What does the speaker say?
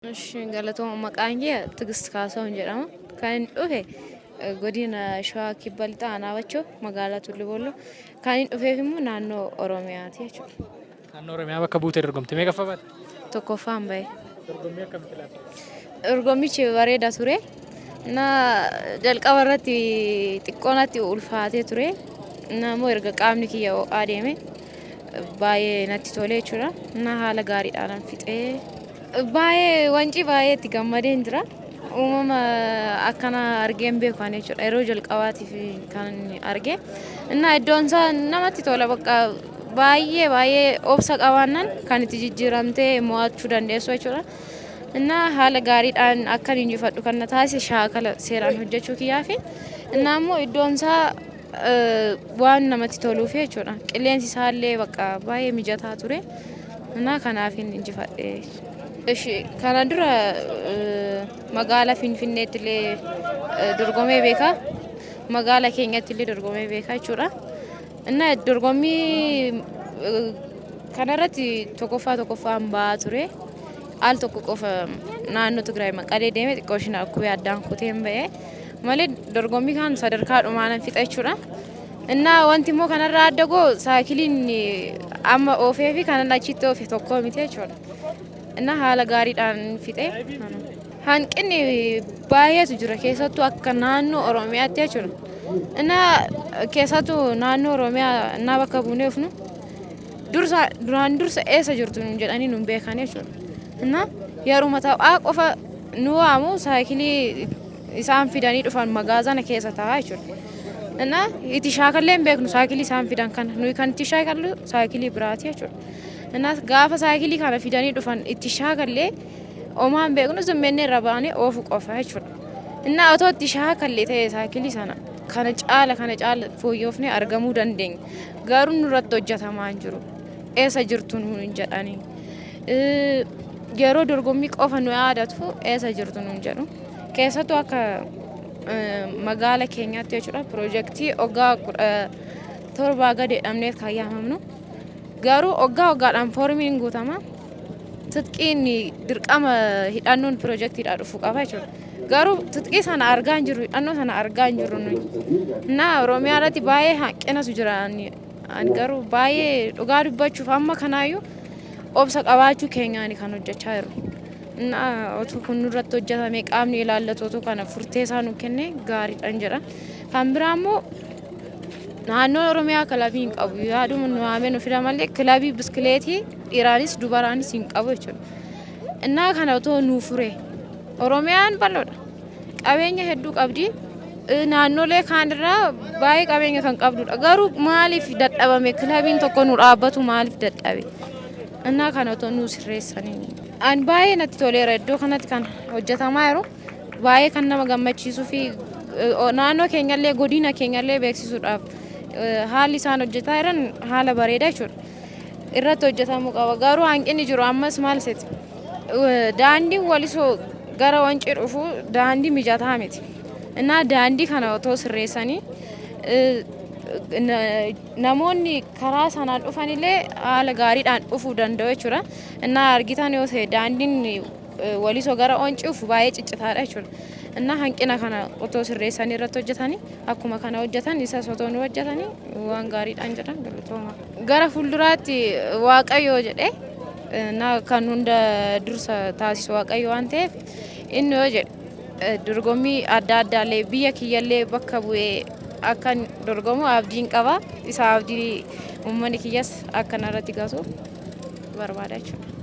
Galatooma, maqaan kee Tigist Kaasahuun jedhama. Kan inni dhufe godina Shawaa Kibba Lixaa Aanaa Bachoo, magaalaa Tullu Bolloo. Kan inni dhufeef immoo naannoo Oromiyaati jechuudha. Naannoo Oromiyaa bakka buutee dorgomte. Meeqaffaa baate? Tokkoffaan bahe. Dorgommii akkamitti ilaalta? Dorgommichi bareeda ture. Na jalqaba irratti xiqqoo natti ulfaatee ture. Na immoo erga qaamni kiyya ho'aa deeme baay'ee natti tole jechuudha. Na haala gaariidhaan fixee baay'ee wancii baay'ee itti gammadeen jira. Uumama akkana argee hin beeku ani jechuudha. Yeroo jalqabaatiif kan arge. Innaa iddoon isaa namatti tola, bakka baay'ee baay'ee obsa qabaannaan kan itti jijjiiramtee mo'achuu dandeessu jechuudha. Innaa haala gaariidhaan akkan injifadhu kan na taasise shaakala seeraan hojjechuu kiyyaafi. Innaa immoo iddoon isaa waan namatti toluuf jechuudha. Qilleensi isaallee bakka baay'ee mijataa ture. Innaa kanaaf injifadhe. Ishi kana dura magaalaa Finfinneetti illee dorgomee beeka. Magaalaa keenyatti illee dorgomee beeka jechuudha. Innaa dorgommii kanarratti tokkoffaa tokkoffaan ba'aa ture. Al tokko qofa naannoo Tigraay Maqalee deemee xiqqoo ishiin akkubee addaan kuteen ba'e. Malee dorgommii kan sadarkaa dhumaan fixa jechuudha. Innaa wanti immoo kanarraa adda goo saayikiliin amma oofee fi kanan achitti oofe tokko miti jechuudha. Innaa haala gaariidhaan fixe. Hanqinni baay'eetu jira, keessattuu akka naannoo Oromiyaatti jechuudha. Innaa keessattuu naannoo Oromiyaa innaa bakka buunee oofnu dursa duraan dursa eessa jirtu nuun jedhanii nuun beekan jechuudha. Innaa yeruma taphaa qofa nu waamu, saayikilii isaan fidanii dhufan magaazana keessa taa'aa jechuudha. Innaa itti shaakallee hin beeknu saayikilii isaan fidan kana, nuyi kan itti shaakallu saayikilii biraati jechuudha. Innaa gaafa saayikilii kana fidanii dhufan itti shaakallee omaa hin beeknu, zimmennee irra baanee oofu qofa jechuudha. Innaa otoo itti shaakallee ta'e saayikilii sana kana caala fooyyofnee argamuu dandeenya. Garuu nurratti hojjetamaa hin jiru. Eessa jirtu nuun hin jedhanii. Yeroo dorgommii qofa nu yaadatu, eessa jirtu nuun jedhu. Keessattuu akka magaala keenyaatti jechuudha, piroojeektii waggaa 17 gadi jedhamnee kan yaamamnu. Garuu waggaa waggaadhaan foormiin guutama. Titqiin dirqama hidhannoon piroojeektiidhaa dhufuu qaba jechuudha. Garuu titqii sana argaa hin jirru, hidhannoo sana argaa hin jirru nuyi. Innaa Oromiyaa irratti baay'ee hanqinatu jira. Ani garuu baay'ee dhugaa dubbachuuf amma kanaayyuu obsa qabaachuu keenyaani kan hojjechaa jiru. Innaa otoo kun nurratti hojjetame, qaamni ilaallatu otoo kana furtee isaa nu kenne gaariidhaan jedha. Kan biraa immoo naannoon Oromiyaa kilabii hin qabu. Yaaduma nu waamee nu fida malee kilabii biskileetii dhiiraanis dubaraanis hin qabu jechuudha. Innaa kana otoo nuu fure, Oromiyaan bal'oodha. Qabeenya hedduu qabdi. Naannolee kaanirraa baay'ee qabeenya kan qabdudha. Garuu maaliif dadhabame? Kilabiin tokko nu dhaabbatu maaliif dadhabe? Innaa kana otoo nuu sirreessanii. Ani baay'ee natti toleera, iddoo kanatti kan hojjetamaa jiru. Baay'ee kan nama gammachiisuu fi naannoo keenyallee godina keenyallee beeksisuudhaaf haalli isaan hojjetaa jiran haala bareedaa jechuudha. Irratti hojjetamuu qaba. Garuu hanqinni jiru ammas maal seeti? Daandiin Walisoo gara Wancii dhufu daandii mijataa miti. Innaa daandii kana otoo sirreessanii namoonni karaa sanaan dhufanillee haala gaariidhaan dhufuu danda'u jechuudha. Innaa argitan yoo ta'e daandiin Walisoo gara Wancii dhufu baay'ee ciccitaadha jechuudha. Innaa hanqina kana otoo sirreessanii irratti hojjetanii, akkuma kana hojjetan isas otoo nu hojjetanii waan gaariidhaan jedhan, galatooma. Gara fuulduraatti Waaqayyo jedhee, na kan hunda dursa taasisu Waaqayyo waan ta'eef, inni yoo jedhe dorgommii adda addaallee biyya kiyyallee bakka bu'ee akkan dorgomu abdiin qaba. Isa abdii uummanni kiyyas akka narratti gatu barbaada jechuudha.